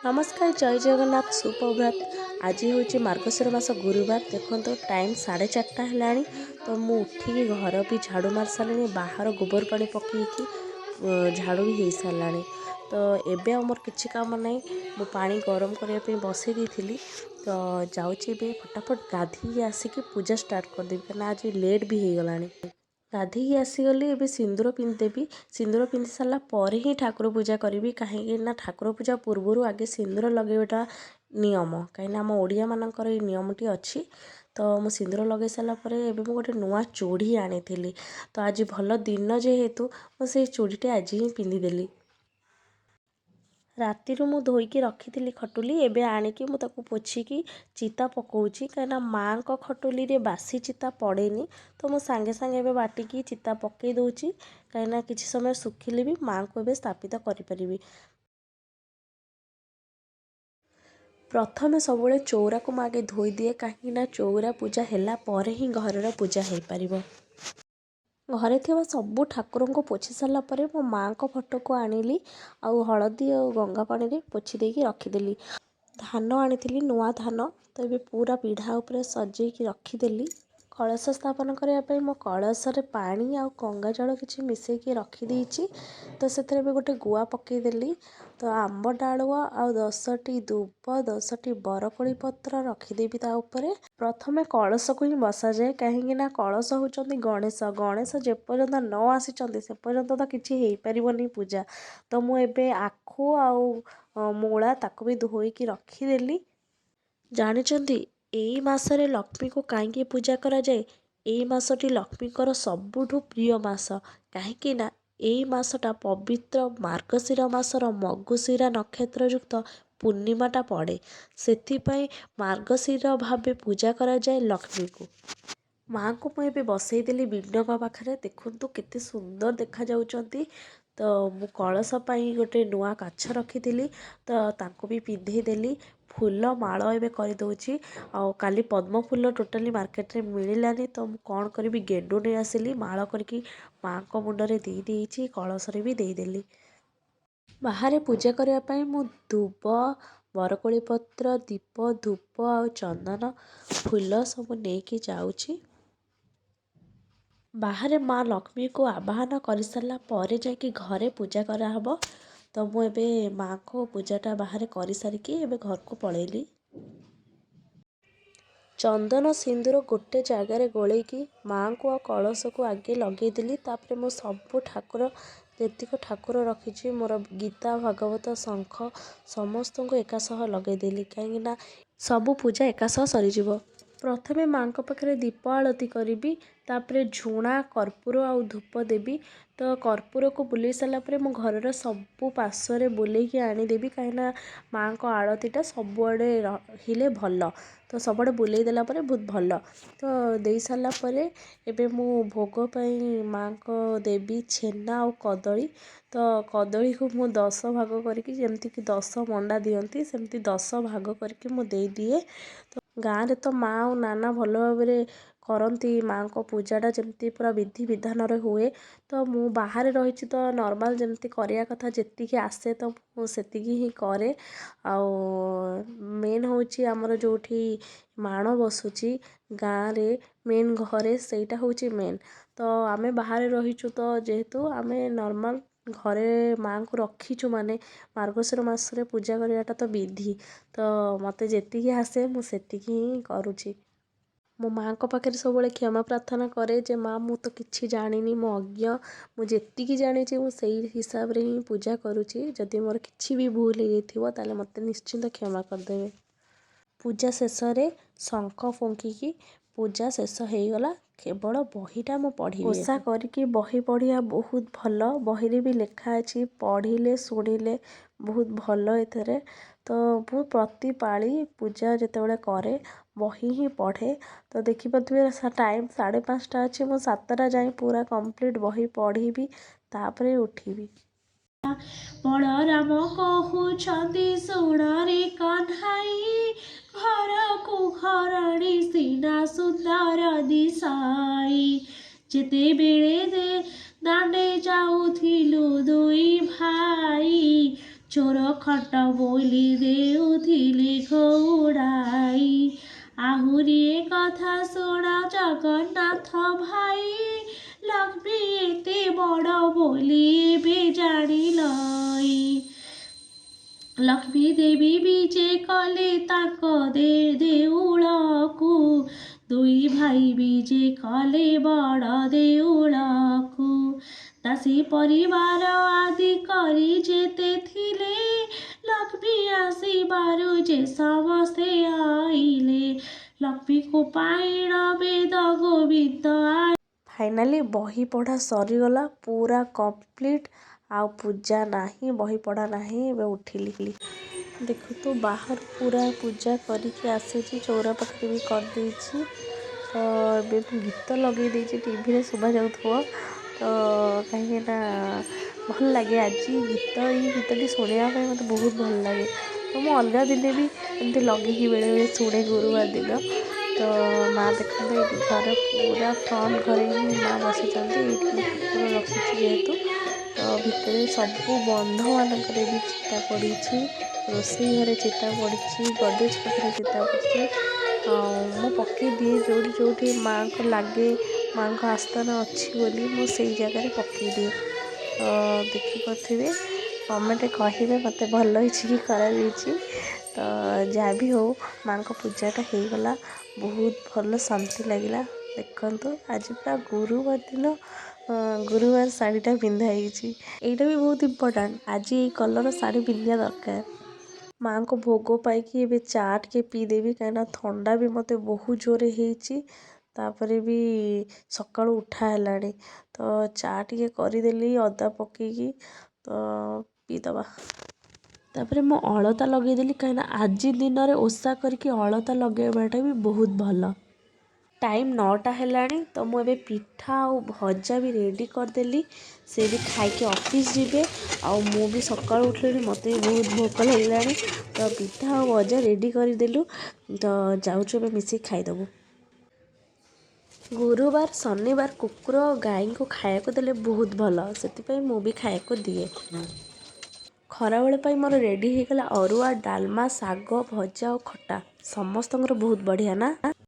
ନମସ୍କାର, ଜୟ ଜଗନ୍ନାଥ, ସୁପ୍ରଭାତ। ଆଜି ହେଉଛି ମାର୍ଗଶିର ମାସ ଗୁରୁବାର। ଦେଖନ୍ତୁ, ଟାଇମ୍ 4:30 ହେଲାଣି। ତ ମୁଁ ଉଠିକି ଘର ବି ଝାଡ଼ୁ ମାରି ସାରିଲିଣି, ବାହାର ଗୋବର ପାଣି ପକାଇକି ଝାଡ଼ୁ ବି ହେଇସାରିଲାଣି। ତ ଏବେ ଆଉ ମୋର କିଛି କାମ ନାହିଁ। ମୁଁ ପାଣି ଗରମ କରିବା ପାଇଁ ବସେଇ ଦେଇଥିଲି, ତ ଯାଉଛି ଏବେ ଫଟାଫଟ ଗାଧେଇକି ଆସିକି ପୂଜା ଷ୍ଟାର୍ଟ କରିଦେବି, କାହିଁକିନା ଆଜି ଲେଟ୍ ବି ହେଇଗଲାଣି। ଗାଧେଇକି ଆସିଗଲି, ଏବେ ସିନ୍ଦୁର ପିନ୍ଧିଦେବି। ସିନ୍ଦୁର ପିନ୍ଧି ସାରିଲା ପରେ ହିଁ ଠାକୁର ପୂଜା କରିବି, କାହିଁକି ନା ଠାକୁର ପୂଜା ପୂର୍ବରୁ ଆଗେ ସିନ୍ଦୁର ଲଗାଇବାଟା ନିୟମ, କାହିଁକିନା ଆମ ଓଡ଼ିଆମାନଙ୍କର ଏଇ ନିୟମଟି ଅଛି। ତ ମୁଁ ସିନ୍ଦୁର ଲଗାଇ ସାରିଲା ପରେ ଏବେ ମୁଁ ଗୋଟେ ନୂଆ ଚୁଡ଼ି ଆଣିଥିଲି। ତ ଆଜି ଭଲ ଦିନ ଯେହେତୁ ମୁଁ ସେଇ ଚୁଡ଼ିଟି ଆଜି ହିଁ ପିନ୍ଧିଦେଲି। ରାତିରୁ ମୁଁ ଧୋଇକି ରଖିଥିଲି ଖଟୁଲି, ଏବେ ଆଣିକି ମୁଁ ତାକୁ ପୋଛିକି ଚିତା ପକାଉଛି, କାହିଁକିନା ମାଆଙ୍କ ଖଟୁଲିରେ ବାସି ଚିତା ପଡ଼େନି। ତ ମୁଁ ସାଙ୍ଗେ ସାଙ୍ଗେ ଏବେ ବାଟିକି ଚିତା ପକାଇ ଦେଉଛି, କାହିଁକିନା କିଛି ସମୟ ଶୁଖିଲେ ବି ମାଆଙ୍କୁ ଏବେ ସ୍ଥାପିତ କରିପାରିବି। ପ୍ରଥମେ ସବୁବେଳେ ଚଉରାକୁ ମୁଁ ଆଗେ ଧୋଇଦିଏ, କାହିଁକିନା ଚଉରା ପୂଜା ହେଲା ପରେ ହିଁ ଘରର ପୂଜା ହେଇପାରିବ। ଘରେ ଥିବା ସବୁ ଠାକୁରଙ୍କୁ ପୋଛି ସାରିଲା ପରେ ମୋ ମାଆଙ୍କ ଫଟୋକୁ ଆଣିଲି ଆଉ ହଳଦୀ ଆଉ ଗଙ୍ଗା ପାଣିରେ ପୋଛି ଦେଇକି ରଖିଦେଲି। ଧାନ ଆଣିଥିଲି, ନୂଆ ଧାନ, ତ ଏବେ ପୁରା ପିଢ଼ା ଉପରେ ସଜେଇକି ରଖିଦେଲି। କଳସ ସ୍ଥାପନ କରିବା ପାଇଁ ମୋ କଳସରେ ପାଣି ଆଉ ଗଙ୍ଗା ଜଳ କିଛି ମିଶାଇକି ରଖିଦେଇଛି। ତ ସେଥିରେ ଏବେ ଗୋଟେ ଗୁଆ ପକାଇଦେଲି। ତ ଆମ୍ବ ଡାଳୁଆ ଆଉ 10ଟି ଦୁବ, 10ଟି ବରକୋଳି ପତ୍ର ରଖିଦେବି ତା ଉପରେ। ପ୍ରଥମେ କଳସକୁ ହିଁ ବସାଯାଏ, କାହିଁକି ନା କଳସ ହେଉଛନ୍ତି ଗଣେଶ। ଗଣେଶ ଯେପର୍ଯ୍ୟନ୍ତ ନ ଆସିଛନ୍ତି, ସେପର୍ଯ୍ୟନ୍ତ ତ କିଛି ହେଇପାରିବନି ପୂଜା। ତ ମୁଁ ଏବେ ଆଖୁ ଆଉ ମୂଳା ତାକୁ ବି ଧୋଇକି ରଖିଦେଲି। ଜାଣିଛନ୍ତି ଏଇ ମାସରେ ଲକ୍ଷ୍ମୀକୁ କାହିଁକି ପୂଜା କରାଯାଏ? ଏଇ ମାସଟି ଲକ୍ଷ୍ମୀଙ୍କର ସବୁଠୁ ପ୍ରିୟ ମାସ, କାହିଁକି ନା ଏଇ ମାସଟା ପବିତ୍ର ମାର୍ଗଶିର ମାସର ମଗୁଶିରା ନକ୍ଷତ୍ରଯୁକ୍ତ ପୂର୍ଣ୍ଣିମାଟା ପଡ଼େ। ସେଥିପାଇଁ ମାର୍ଗଶିର ଭାବେ ପୂଜା କରାଯାଏ ଲକ୍ଷ୍ମୀକୁ। ମାଆଙ୍କୁ ମୁଁ ଏବେ ବସେଇଦେଲି ବିଘ୍ନଙ୍କ ପାଖରେ। ଦେଖନ୍ତୁ କେତେ ସୁନ୍ଦର ଦେଖାଯାଉଛନ୍ତି। ତ ମୁଁ କଳସ ପାଇଁ ଗୋଟେ ନୂଆ କାଛ ରଖିଥିଲି, ତ ତାଙ୍କୁ ବି ପିନ୍ଧେଇ ଦେଲି। ଫୁଲ ମାଳ ଏବେ କରିଦେଉଛି। ଆଉ କାଲି ପଦ୍ମ ଫୁଲ ଟୋଟାଲି ମାର୍କେଟରେ ମିଳିଲାନି, ତ ମୁଁ କ'ଣ କରିବି, ଗେଣ୍ଡୁ ନେଇ ଆସିଲି, ମାଳ କରିକି ମାଆଙ୍କ ମୁଣ୍ଡରେ ଦେଇଦେଇଛି, କଳସରେ ବି ଦେଇଦେଲି। ବାହାରେ ପୂଜା କରିବା ପାଇଁ ମୁଁ ଦୁବ, ବରକୋଳି ପତ୍ର, ଦୀପ, ଧୂପ ଆଉ ଚନ୍ଦନ ଫୁଲ ସବୁ ନେଇକି ଯାଉଛି। ବାହାରେ ମା ଲକ୍ଷ୍ମୀକୁ ଆବାହନ କରିସାରିଲା ପରେ ଯାଇକି ଘରେ ପୂଜା କରାହେବ। ତ ମୁଁ ଏବେ ମାଆଙ୍କ ପୂଜାଟା ବାହାରେ କରିସାରିକି ଏବେ ଘରକୁ ପଳେଇଲି। ଚନ୍ଦନ ସିନ୍ଦୁର ଗୋଟେ ଜାଗାରେ ଗୋଳେଇକି ମାଆଙ୍କୁ ଆଉ କଳସକୁ ଆଗେ ଲଗେଇଦେଲି। ତାପରେ ମୁଁ ସବୁ ଠାକୁର, ଯେତିକ ଠାକୁର ରଖିଛି ମୋର, ଗୀତା, ଭାଗବତ, ଶଙ୍ଖ, ସମସ୍ତଙ୍କୁ ଏକା ସହ ଲଗେଇଦେଲି, କାହିଁକିନା ସବୁ ପୂଜା ଏକା ସହ ସରିଯିବ। ପ୍ରଥମେ ମାଆଙ୍କ ପାଖରେ ଦୀପ ଆଳତି କରିବି, ତାପରେ ଝୁଣା, କର୍ପୂର ଆଉ ଧୂପ ଦେବି। ତ କର୍ପୂରକୁ ବୁଲେଇ ସାରିଲା ପରେ ମୁଁ ଘରର ସବୁ ପାର୍ଶ୍ୱରେ ବୁଲେଇକି ଆଣିଦେବି, କାହିଁକିନା ମାଆଙ୍କ ଆଳତିଟା ସବୁଆଡ଼େ ରହିଲେ ଭଲ। ତ ସବୁଆଡ଼େ ବୁଲେଇ ଦେଲା ପରେ ବହୁତ ଭଲ। ତ ଦେଇ ସାରିଲା ପରେ ଏବେ ମୁଁ ଭୋଗ ପାଇଁ ମାଆଙ୍କ ଦେବି ଛେନା ଆଉ କଦଳୀ। ତ କଦଳୀକୁ ମୁଁ 10 ଭାଗ କରିକି, ଯେମିତିକି 10 ମଣ୍ଡା ଦିଅନ୍ତି, ସେମିତି 10 ଭାଗ କରିକି ମୁଁ ଦେଇଦିଏ। ତ ଗାଁରେ ତ ମା ଆଉ ନାନା ଭଲ ଭାବରେ କରନ୍ତି ମାଆଙ୍କ ପୂଜାଟା, ଯେମିତି ପୁରା ବିଧି ବିଧାନରେ ହୁଏ। ତ ମୁଁ ବାହାରେ ରହିଛି, ତ ନର୍ମାଲ୍ ଯେମିତି କରିବା କଥା, ଯେତିକି ଆସେ ତ ମୁଁ ସେତିକି ହିଁ କରେ। ଆଉ ମେନ୍ ହେଉଛି ଆମର ଯେଉଁଠି ମାଣ ବସୁଛି ଗାଁରେ, ମେନ୍ ଘରେ, ସେଇଟା ହେଉଛି ମେନ୍। ତ ଆମେ ବାହାରେ ରହିଛୁ, ତ ଯେହେତୁ ଆମେ ନର୍ମାଲ୍ ଘରେ ମାଆଙ୍କୁ ରଖିଛୁ, ମାନେ ମାର୍ଗଶିର ମାସରେ ପୂଜା କରିବାଟା ତ ବିଧି। ତ ମୋତେ ଯେତିକି ଆସେ ମୁଁ ସେତିକି ହିଁ କରୁଛି। ମୋ ମାଆଙ୍କ ପାଖରେ ସବୁବେଳେ କ୍ଷମା ପ୍ରାର୍ଥନା କରେ ଯେ ମା, ମୁଁ ତ କିଛି ଜାଣିନି, ମୁଁ ଅଜ୍ଞ। ମୁଁ ଯେତିକି ଜାଣିଛି ମୁଁ ସେଇ ହିସାବରେ ହିଁ ପୂଜା କରୁଛି। ଯଦି ମୋର କିଛି ବି ଭୁଲ ହେଇଯାଇଥିବ, ତାହେଲେ ମୋତେ ନିଶ୍ଚିନ୍ତ କ୍ଷମା କରିଦେବେ। ପୂଜା ଶେଷରେ ଶଙ୍ଖ ଫୁଙ୍କିକି ପୂଜା ଶେଷ ହେଇଗଲା। କେବଳ ବହିଟା ମୁଁ ପଢ଼ିବି। ଓଷା କରିକି ବହି ପଢ଼ିବା ବହୁତ ଭଲ। ବହିରେ ବି ଲେଖା ଅଛି, ପଢ଼ିଲେ ଶୁଣିଲେ ବହୁତ ଭଲ ଏଥିରେ। ତ ମୁଁ ପ୍ରତି ପାଳି ପୂଜା ଯେତେବେଳେ କରେ, ବହି ହିଁ ପଢ଼େ। ତ ଦେଖିପାରୁଥିବେ ଟାଇମ୍ 5:30 ଅଛି, ମୁଁ 7ଟା ଯାଏଁ ପୁରା କମ୍ପ୍ଲିଟ୍ ବହି ପଢ଼ିବି, ତାପରେ ଉଠିବି। ବଳରାମ କହୁଛନ୍ତି, ଶୁଣରେ କହ୍ନାଇ, ଘରକୁ ଘରଣୀ ସିନା ସୁନ୍ଦର ଦିଶାଇ। ଯେତେବେଳେ ଯେ ଦାଣ୍ଡେ ଯାଉଥିଲୁ ଦୁଇ ଭାଇ, ଚୋର ଖଣ୍ଟ ବୋଲି ଦେଉଥିଲେ ଘଉଡ଼ାଇ। ଆହୁରି ଏ କଥା ଶୁଣ ଜଗନ୍ନାଥ ଭାଇ, ଲକ୍ଷ୍ମୀ ଏତେ ବଡ଼ ବୋଲି ଏବେ ଜାଣିଲଇ। ଲକ୍ଷ୍ମୀ ଦେବୀ ବିଜେ କଲେ ତାଙ୍କ ଦେଉଳକୁ, ଦୁଇ ଭାଇ ବିଜେ କଲେ ବଡ଼ ଦେଉଳକୁ। ଦାସୀ ପରିବାର ଆଦି କରି ଯେତେ ଥିଲେ, ଲକ୍ଷ୍ମୀ ଆସିବାରୁ ଯେ ସମସ୍ତେ ଆଇଲେ। ଲକ୍ଷ୍ମୀକୁ ପାଇଣ ବେଦ ଗୋବିନ୍ଦ। ଫାଇନାଲି ବହି ପଢ଼ା ସରିଗଲା, ପୁରା କମ୍ପ୍ଲିଟ୍। ଆଉ ପୂଜା ନାହିଁ, ବହି ପଢ଼ା ନାହିଁ। ଏବେ ଉଠିଲି। ଦେଖନ୍ତୁ, ବାହାରୁ ପୁରା ପୂଜା କରିକି ଆସିଛି, ଚଉରା ପାଖରେ ବି କରିଦେଇଛି। ତ ଏବେ ମୁଁ ଗୀତ ଲଗେଇ ଦେଇଛି ଟିଭିରେ, ଶୁଭା ଯାଉଥିବ ତ, କାହିଁକି ନା ଭଲ ଲାଗେ ଆଜି ଗୀତ। ଏଇ ଗୀତଟି ଶୁଣିବା ପାଇଁ ମୋତେ ବହୁତ ଭଲ ଲାଗେ। ତ ମୁଁ ଅଲଗା ଦିନେ ବି ଏମିତି ଲଗେଇକି ବେଳେବେଳେ ଶୁଣେ, ଗୁରୁବାର ଦିନ। ତ ମା ଦେଖନ୍ତୁ, ଏଇଠି ଘର ପୁରା ଫ୍ରଣ୍ଟ ଘରେ ହିଁ ମା ବସିଛନ୍ତି। ଏଇଠି ମୁଁ ଠାକୁର ରଖିଛି ଯେହେତୁ, ତ ଭିତରେ ସବୁ ବନ୍ଧମାନଙ୍କରେ ବି ଚିତା ପଡ଼ିଛି, ରୋଷେଇ ଘରେ ଚିତା ପଡ଼ିଛି, ଗଡ଼ରେଜ ପାଖରେ ଚିତା ପଡ଼ିଛି। ଆଉ ମୁଁ ପକାଇ ଦିଏ ଯେଉଁଠି ଯେଉଁଠି ମାଆଙ୍କ ଲାଗେ, ମାଆଙ୍କ ଆସ୍ଥାନ ଅଛି ବୋଲି ମୁଁ ସେଇ ଜାଗାରେ ପକାଇ ଦିଏ। ତ ଦେଖିପାରୁଥିବେ, କମେଣ୍ଟରେ କହିବେ ମୋତେ ଭଲ ହେଇଛି କି ଖରାପ ହେଇଛି। ତ ଯାହା ବି ହଉ, ମାଆଙ୍କ ପୂଜାଟା ହେଇଗଲା, ବହୁତ ଭଲ ଶାନ୍ତି ଲାଗିଲା। ଦେଖନ୍ତୁ, ଆଜି ପୁରା ଗୁରୁବାର ଦିନ ଗୁରୁବାର ଶାଢ଼ୀଟା ପିନ୍ଧା ହେଇଛି। ଏଇଟା ବି ବହୁତ ଇମ୍ପୋର୍ଟାଣ୍ଟ, ଆଜି ଏଇ କଲର୍ ଶାଢ଼ୀ ପିନ୍ଧିବା ଦରକାର। ମାଆଙ୍କ ଭୋଗ ପାଇକି ଏବେ ଚା ଟିକେ ପିଇଦେବି, କାହିଁକିନା ଥଣ୍ଡା ବି ମୋତେ ବହୁତ ଜୋରେ ହେଇଛି। ତାପରେ ବି ସକାଳୁ ଉଠା ହେଲାଣି। ତ ଚା ଟିକେ କରିଦେଲି ଅଦା ପକେଇକି, ତ ପିଇଦେବା। ତାପରେ ମୁଁ ଅଳତା ଲଗେଇଦେଲି, କାହିଁକିନା ଆଜି ଦିନରେ ଓଷା କରିକି ଅଳତା ଲଗେଇବାଟା ବି ବହୁତ ଭଲ। ଟାଇମ୍ 9ଟା ହେଲାଣି। ତ ମୁଁ ଏବେ ପିଠା ଆଉ ଭଜା ବି ରେଡ଼ି କରିଦେଲି। ସେ ବି ଖାଇକି ଅଫିସ୍ ଯିବେ, ଆଉ ମୁଁ ବି ସକାଳୁ ଉଠିଲିଣି, ମୋତେ ବି ବହୁତ ଭୋକ ଲାଗିଲାଣି। ତ ପିଠା ଆଉ ଭଜା ରେଡ଼ି କରିଦେଲୁ, ତ ଯାଉଛୁ ଏବେ ମିଶିକି ଖାଇଦେବୁ। ଗୁରୁବାର, ଶନିବାର କୁକୁର ଆଉ ଗାଈଙ୍କୁ ଖାଇବାକୁ ଦେଲେ ବହୁତ ଭଲ, ସେଥିପାଇଁ ମୁଁ ବି ଖାଇବାକୁ ଦିଏ। ଖରାବେଳ ପାଇଁ ମୋର ରେଡ଼ି ହେଇଗଲା ଅରୁଆ, ଡାଲମା, ଶାଗ ଭଜା ଆଉ ଖଟା। ସମସ୍ତଙ୍କର ବହୁତ ବଢ଼ିଆ ନା?